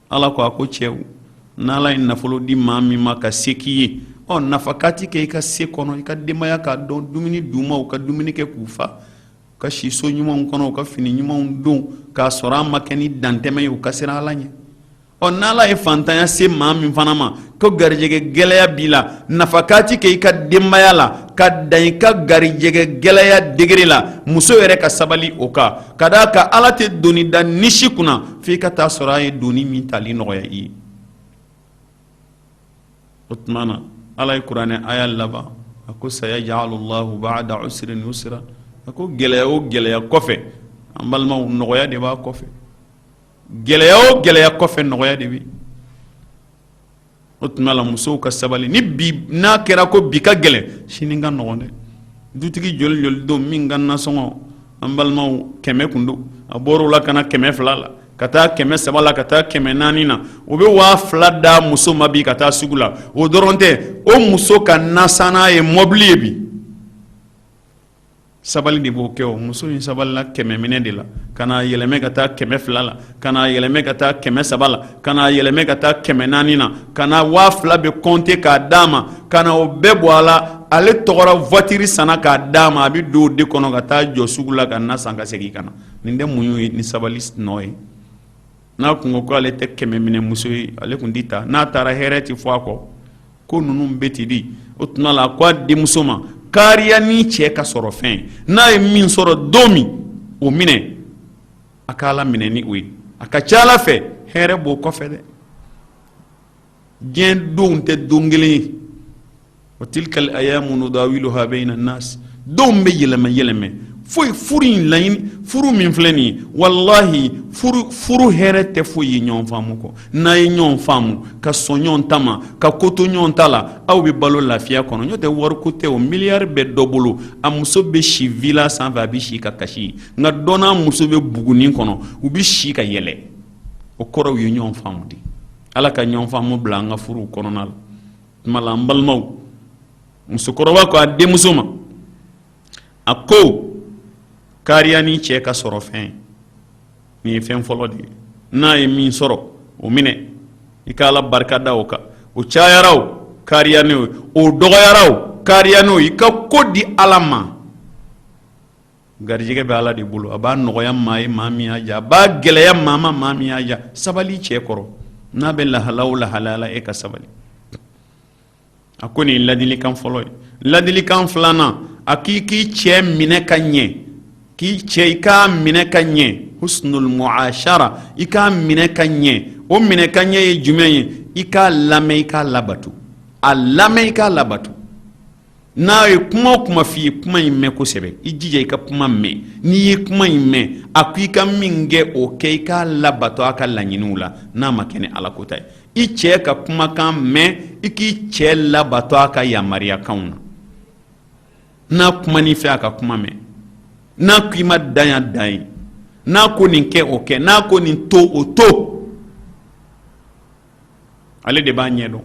Ala ko a ko cɛw, n'Ala ye nafolo di maa min ma ka se k'i ye, ɔ nafakati kɛ i ka se kɔnɔ, i ka denbaya k'a dɔn, dumuni d'u ma, u ka dumuni kɛ k'u fa, u ka si so ɲumanw kɔnɔ, u ka fini ɲumanw don, k'a sɔrɔ a ma kɛ ni dantɛmɛ ye, u ka siran Ala ɲɛ. Ɔ n'Ala ye fantanya se maa min fana ma, ko garijɛgɛ gɛlɛya b'i la, nafakati kɛ i ka denbaya la ka dan i ka garijɛgɛ gɛlɛya degré la, muso yɛrɛ ka sabali o kan, ka d'a kan Ala tɛ doni da ni si kunna f'i ka taa sɔrɔ a ye doni min tali nɔgɔya i ye. O tuma na Ala ye kuranɛ aya laban, a ko sayajalu llahu ba'da usrin yusra. A ko gɛlɛya o gɛlɛya kɔfɛ, an balimaw, nɔgɔya de b'a kɔfɛ. Gɛlɛya o gɛlɛya kɔfɛ, nɔgɔya de bɛ. O tuma la musow ka sabali. Ni bi n'a kɛra ko bi ka gɛlɛn, sini ka nɔgɔn dɛ. Dutigi joli joli don min ka nasɔngɔ, an balimaw, 100 kun don, a bɔr'o la ka na 200 la, ka taa 300 la, ka taa 400 na, o bɛ 2000 d'a muso ma bi ka taa sugu la. O dɔrɔn tɛ, o muso ka nasanna ye mɔbili ye bi. Sabali de b'o kɛ. O muso in sabalila 100 minɛ de la ka n'a yɛlɛmɛ ka taa 200 la, ka n'a yɛlɛmɛ ka taa 300 la, ka n'a yɛlɛmɛ ka taa 400 na, ka na 2000 bɛ compter k'a d'a ma, ka na o bɛɛ bɔ a la. Ale tɔgɔra voiture sanna k'a d'a ma, a bɛ don o de kɔnɔ ka taa jɔ sugu la ka na san ka segin ka na. Nin tɛ muɲu ye ni sabali nɔ ye? N'a kun ko k'ale tɛ 100 minɛ muso ye, ale kun tɛ taa. N'a taara, hɛrɛ tɛ fɔ a kɔ. Ko ninnu bɛ ten di. O tuma la a ko a denmuso ma, kariya ni cɛ ka sɔrɔ fɛn n'a ye min sɔrɔ don min, o minɛ, a k'Ala minɛ ni o ye. A ka ca Ala fɛ, hɛrɛ b'o kɔfɛ dɛ. Diɲɛ donw tɛ don kelen ye. Wa tilkal ayamu nudawiluha bayna nas. Donw bɛ yɛlɛmɛ yɛlɛmɛ. Foyi furu in laɲini, furu min filɛ nin ye, walahi, furu hɛrɛ tɛ foyi ye ɲɔgɔn faamu kɔ. N'a ye ɲɔgɔn faamu ka sɔn ɲɔgɔn ta ma, ka ko to ɲɔgɔn ta la, aw bɛ balo lafiya kɔnɔ. N'o tɛ, wariko tɛ. O miliyari bɛ dɔ bolo, a muso bɛ si villa sanfɛ, a bɛ si ka kasi, nka dɔ n'a muso bɛ bugunin kɔnɔ, u bɛ si ka yɛlɛ. O kɔrɔ, u ye ɲɔgɔn faamu de. Ala ka ɲɔgɔn faamu bila an ka furuw kɔnɔna la. Tuma la, an balimaw, musokɔrɔba ko a denmuso ma, a ko kariya ni cɛ ka sɔrɔ fɛn, nin ye fɛn fɔlɔ de ye. N'a ye min sɔrɔ, o minɛ, i ka Ala barika da o kan. O cayara o, kariya n'o ye. O dɔgɔyara o, kariya n'o ye. I ka ko di Ala ma. Garijɛgɛ bɛ Ala de bolo. A b'a nɔgɔya maa ye, maa min y'a diya. A b'a gɛlɛya maa ma, maa min y'a diya. Sabali cɛ kɔrɔ, n'a bɛ lahala o lahala la, e ka sabali. A ko nin ladilikan fɔlɔ ye. Ladilikan filanan, a k'i k'i cɛ minɛ ka ɲɛ, k'i cɛ, i k'a minɛ ka ɲɛ, husnul muashara, i k'a minɛ ka ɲɛ. O minɛ ka ɲɛ ye jumɛn ye? I k'a lamɛn, i k'a labato. A lamɛn, i k'a labato. N'a ye kuma o kuma f'i ye, kuma in mɛn kosɛbɛ. I jija i ka kuma mɛn. N'i ye kuma in mɛn, a ko i ka min kɛ, o kɛ. I k'a labato a ka laɲiniw la, n'a ma kɛ ni Ala ko ta ye. I cɛ ka kumakan mɛn, i k'i cɛ labato a ka yamaruyakanw na. N'a kuman'i fɛ, a ka kuma mɛn. N'a ko i ma dan yan, dan ye. N'a ko nin kɛ, o kɛ. N'a ko nin to, o to. Ale de b'a ɲɛ dɔn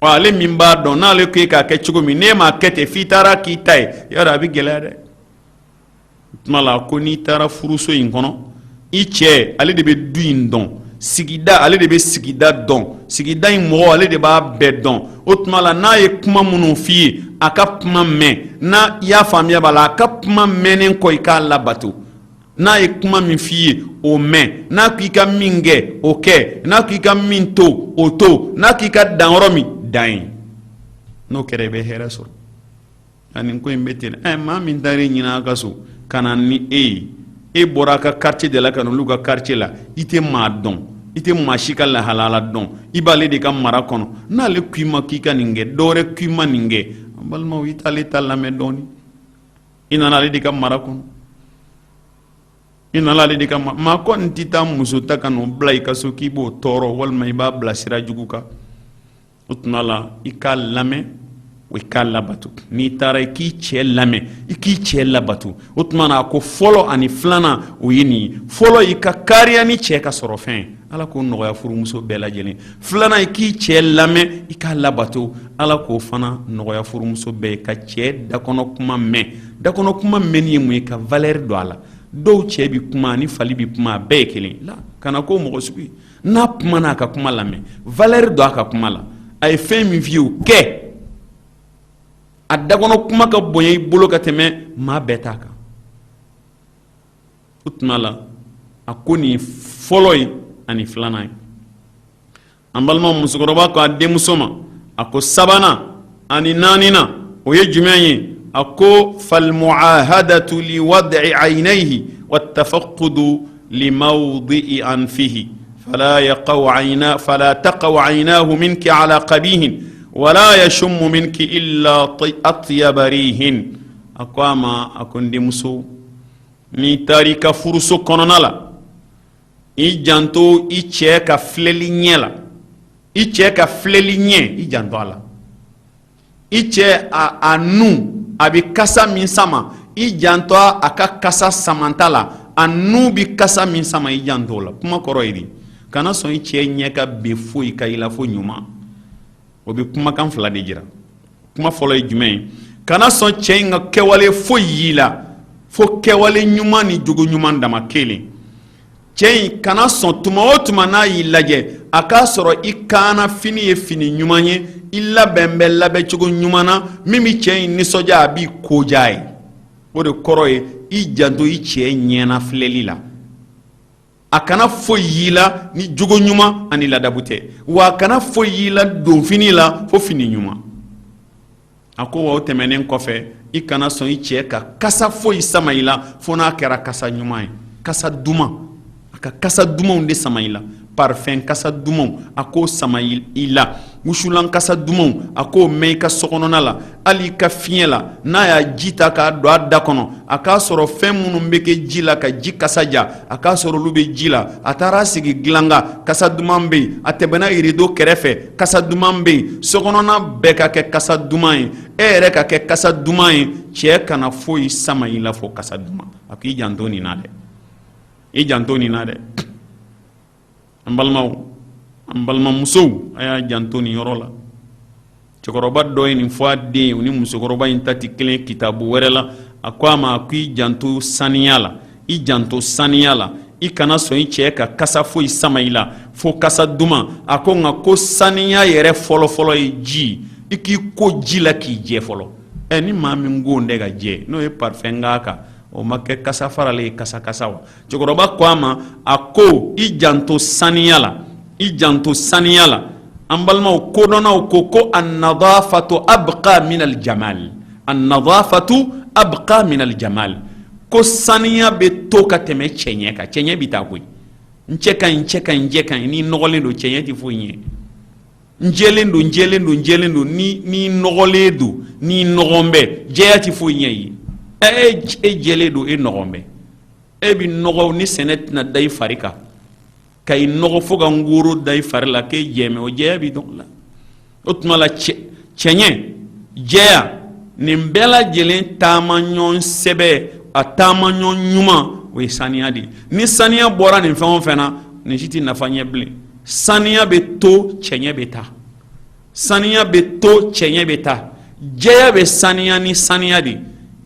wa. Ale min b'a dɔn, n'ale ko e k'a kɛ cogo min, n'e m'a kɛ ten, f'i taara k'i ta ye, yɔrɔ a bɛ gɛlɛya dɛ. Tuma la, ko n'i taara furuso in kɔnɔ, i cɛ, ale de bɛ du in dɔn, sigida, ale de bɛ sigida dɔn, sigida in mɔgɔ, ale de b'a bɛɛ dɔn. O tuma la, n'a ye kuma minnu f'i ye, a ka kuma mɛn. N'a i y'a faamuya b'a la, a ka kuma mɛnnen kɔ, i k'a labato. N'a ye kuma min f'i ye, o mɛn. N'a ko i ka min kɛ, o kɛ. N'a ko i ka min to, o to. N'a ko i ka dan yɔrɔ min, dan yen. N'o kɛra, i bɛ hɛrɛ sɔrɔ. Nka nin ko in bɛ ten. Ɛ, maa min taara e ɲini a ka so ka na ni e ye, e bɔra a ka quartier de la ka na olu ka quartier la, i tɛ maa dɔn, i tɛ maa si ka lahalaya dɔn, i b'ale de ka mara kɔnɔ. N'ale ko i ma k'i ka nin kɛ, dɔwɛrɛ ko i ma nin kɛ, an balimaw, i t'ale ta lamɛn dɔɔnin? I nana ale de ka mara kɔnɔ, i nana ale de ka maa kɔni tɛ taa muso ta ka n'o bila i ka so k'i b'o tɔɔrɔ walima i b'a bila sira jugu kan. O tuma la, i k'a lamɛn, i k'a labato. N'i taara, i k'i cɛ lamɛn, i k'i cɛ labato. O tuma na, a ko fɔlɔ ani filanan, o ye nin ye. Fɔlɔ, i ka kariya ni cɛ ka sɔrɔ fɛn, Ala k'o nɔgɔya furumuso bɛɛ lajɛlen. Filanan, i k'i cɛ lamɛn, i k'a labato, Ala k'o fana nɔgɔya furumuso bɛɛ ye. Ka cɛ dakɔnɔ kuma mɛn. Dakɔnɔ kuma mɛnni ye mun ye? Ka valeur don a la. Dɔw cɛ bɛ kuma ni fali bɛ kuma, a bɛɛ ye kelen la. Kana ko mɔgɔ sugu ye. N'a kumana, a ka kuma lamɛn, valeur don a ka kuma la. A ye fɛn min f'i ye, o kɛ. A dakɔnɔ kuma ka bonya i bolo ka tɛmɛ maa bɛɛ ta kan. O tuma la, a ko nin fɔlɔ ye ani filanan ye. An balima, musokɔrɔba ko a denmuso ma, a ko sabanan ani naaninan, o ye jumɛn ye? A ko falmuahadatu liwad'i aynayhi wattafaqudu limawdi'i anfihi, fala yaqaw ayna fala taqaw aynahu minki ala qabihin wala yashummu minki illa atyaba rihin. A ko a ma, a ko n denmuso, n'i taara i ka furuso kɔnɔna la, i janto i cɛ ka filɛli ɲɛ la. I cɛ ka filɛli ɲɛ, i janto a la. I cɛ a nun a bɛ kasa min sama, i janto a ka kasa samanta la. A nun bɛ kasa min sama, i janto o la. Kuma kɔrɔ ye di? Kana sɔn i cɛ ɲɛ ka bin foyi kan i la fo ɲuman. O bɛ kumakan fila de jira. Kuma fɔlɔ ye jumɛn ye? Kana sɔn cɛ in ka kɛwale foyi y'i la fo kɛwale ɲuman ni jogo ɲuman dama kelen. Cɛ in kana sɔn, tuma o tuma n'a y'i lajɛ, a k'a sɔrɔ i kanna fini ye fini ɲuman ye, i labɛn bɛ labɛncogo ɲuman na min bɛ cɛ in nisɔndiya, a b'i ko diya ye. O de kɔrɔ ye i janto i cɛ ɲɛna filɛli la. A kana foyi y'i la ni jogo ɲuman ani ladabu tɛ, wa a kana foyi y'i la donfini la fo fini ɲuman. A ko wa, o tɛmɛnen kɔfɛ, i kana sɔn i cɛ ka kasa foyi sama i la fo n'a kɛra kasa ɲuman ye, kasa duman. A ka kasa dumanw de sama i la, parfum kasa dumanw, a k'o sama i la, wusulan kasa dumanw, a k'o mɛn i ka so kɔnɔna la. Hali i ka fiɲɛ la, n'a y'a ji ta k'a don a da kɔnɔ, a k'a sɔrɔ fɛn minnu bɛ kɛ ji la ka ji kasa ja, a k'a sɔrɔ olu bɛ ji la. A taara sigi dilan kan, kasa duman bɛ yen. A tɛmɛna rideau kɛrɛfɛ, kasa duman bɛ yen. So kɔnɔna bɛɛ ka kɛ kasa duman ye, e yɛrɛ ka kɛ kasa duman ye. Cɛ kana foyi sama i la fo kasa duman. A k'i janto nin na dɛ, i janto nin na dɛ. An balimaw, an balimamusow, a y'a janto nin yɔrɔ la. Cɛkɔrɔba dɔ ye nin fɔ a den ye, o ni musokɔrɔba in ta tɛ kelen. Kitabu wɛrɛ la, a ko a ma ko i janto saniya la, i janto saniya la, i kana sɔn i cɛ ka kasa foyi sama i la fo kasa duman. A ko nka ko saniya yɛrɛ fɔlɔfɔlɔ ye ji, i k'i ko ji la k'i jɛ fɔlɔ. Ɛ, ni maa min ko tɛ ka jɛ, n'o ye parfum k'a kan, o ma kɛ kasa faralen ye kasa kasa wa? Cɛkɔrɔba ko a ma, a ko i janto saniya la, i janto saniya la. An balimaw, kodɔnnaw ko ko annadafatu abqa min aljamal, annadafatu abqa min aljamal, ko saniya bɛ to ka tɛmɛ cɛɲɛ kan. Cɛɲɛ bɛ taa koyi. N cɛ ka ɲi, n cɛ ka ɲi, n cɛ ka ɲi, n'i nɔgɔlen don, cɛɲɛ tɛ foyi ɲɛ. N jɛlen don, n jɛlen don, n jɛlen don, ni n'i nɔgɔlen don, n'i nɔgɔn bɛ, jɛya tɛ foyi ɲɛ i ye. E jɛlen don, e nɔgɔn bɛ, e bɛ nɔgɔ ni sɛnɛ tɛna da i fari kan ka i nɔgɔ fo ka ngoro da i fari la k'e jɛmɛ, o jɛya b'i dɔn la. O tuma la, cɛɲɛ, jɛya, nin bɛɛ lajɛlen taama ɲɔgɔn sɛbɛ, a taama ɲɔgɔn ɲuman, o ye saniya de ye. Ni saniya bɔra nin fɛn o fɛn na, nin si tɛ nafa ɲɛ bilen. Saniya bɛ to, cɛɲɛ bɛ taa. Saniya bɛ to, cɛɲɛ bɛ taa. Jɛya bɛ saniya ni saniya de,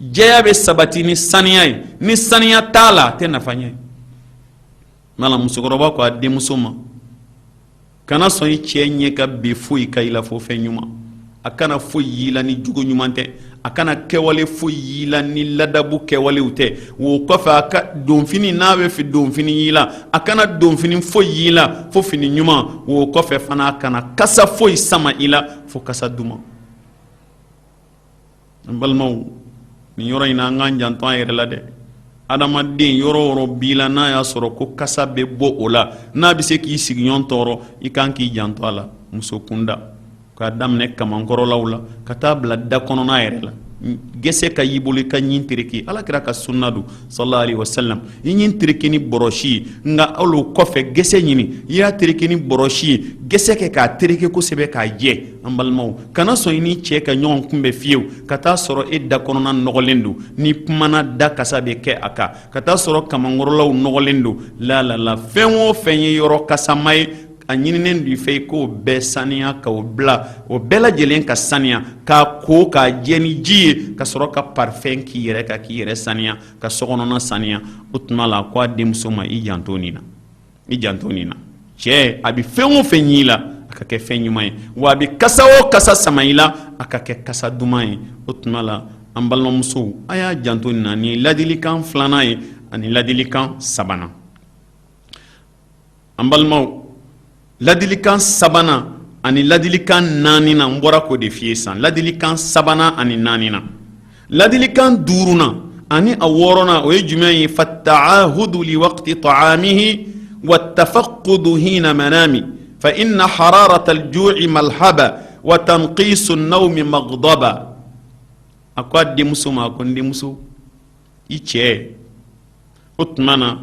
jɛya bɛ sabati ni saniya ye. Ni saniya t'a la, a tɛ nafa ɲɛ. Mala musokɔrɔba ko a denmuso ma, kana sɔn i cɛ ɲɛ ka bin foyi kan i la fo fɛn ɲuman. A kana foyi y'i la ni jogo ɲuman tɛ, a kana kɛwale foyi y'i la ni ladabu kɛwalew tɛ. O kɔfɛ, a ka donfini, n'a bɛ fɛ donfini y'i la, a kana donfini foyi y'i la fo fini ɲuman. O kɔfɛ fana, a kana kasa foyi sama i la fo kasa duman. An balimaw, nin yɔrɔ in na, an k'an janto an yɛrɛ la dɛ. Adamaden yɔrɔ o yɔrɔ b'i la, n'a y'a sɔrɔ ko kasa bɛ bɔ o la, n'a bɛ se k'i sigiɲɔgɔn tɔɔrɔ, i kan k'i janto a la. Muso kunda, k'a daminɛ kamankɔrɔlaw la ka taa bila da kɔnɔna yɛrɛ la, gɛsɛ ka y'i bolo, i ka ɲin tereke. Ala kira ka sunna don, sallallahu alaihi wasallam. I ɲin tereke ni bɔrɔsi ye, nka hali o kɔfɛ, gɛsɛ ɲini, i y'a tereke ni bɔrɔsi ye, gɛsɛ kɛ k'a tereke kosɛbɛ k'a jɛ. An balimaw, kana sɔn i ni cɛ ka ɲɔgɔn kunbɛn fiyewu ka taa sɔrɔ e da kɔnɔna nɔgɔlen don. N'i kumana, da kasa bɛ kɛ a kan, ka taa sɔrɔ kamankɔrɔlaw nɔgɔlen don. La la la, fɛn o fɛn ye yɔrɔ kasama ye, a ɲininen don i fɛ i k'o bɛɛ saniya, k'o bila o bɛɛ lajɛlen ka saniya, k'a ko k'a jɛ ni ji ye, ka sɔrɔ ka parfum k'i yɛrɛ kan, k'i yɛrɛ saniya, ka sokɔnɔna saniya. O tuma la, a ko a denmuso ma, i janto nin na, i janto nin na. Cɛ, a bɛ fɛn o fɛn ɲɛ i la, a ka kɛ fɛn ɲuman ye, wa a bɛ kasa o kasa sama i la, a ka kɛ kasa duman ye. O tuma la, an balimamusow, a y'a janto nin na. Nin ye ladilikan filanan ye ani ladilikan sabanan. An balimaw, ladilikan sabanan ani ladilikan naaninan, n bɔra k'o de f'i ye sisan, ladilikan sabanan ani naaninan. Ladilikan duurunan ani a wɔɔrɔnan, o ye jumɛn ye? Fattaahudu liwaqti taamihi wattafaqudu hina manami fa inna hararata alju'i malhaba wa tanqisu an-nawmi maghdaba. A ko a denmuso ma, a ko n denmuso, i cɛ, o tuma na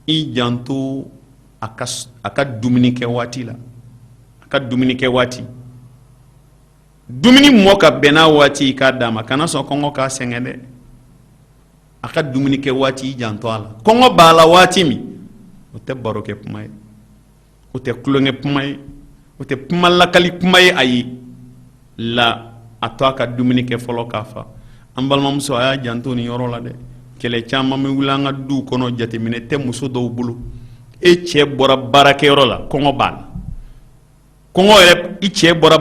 i janto a ka dumuni kɛ waati la, a ka dumuni kɛ waati, dumuni mɔ ka bɛn n'a waati, i k'a d'a ma. Kana sɔn kɔngɔ k'a sɛgɛn dɛ. A ka dumuni kɛ waati, i janto a la. Kɔngɔ b'a la waati min, o tɛ barokɛ kuma ye, o tɛ tulonkɛ kuma ye, o tɛ kuma lakali kuma ye. Ayi la, a to a ka dumuni kɛ fɔlɔ k'a fa. An balimamuso, a y'a janto nin yɔrɔ la dɛ. Kɛlɛ caman bɛ wuli an ka duw kɔnɔ, jateminɛ tɛ muso dɔw bolo. E cɛ bɔra baarakɛyɔrɔ la, kɔngɔ b'a la, kɔngɔ yɛrɛ, i cɛ bɔra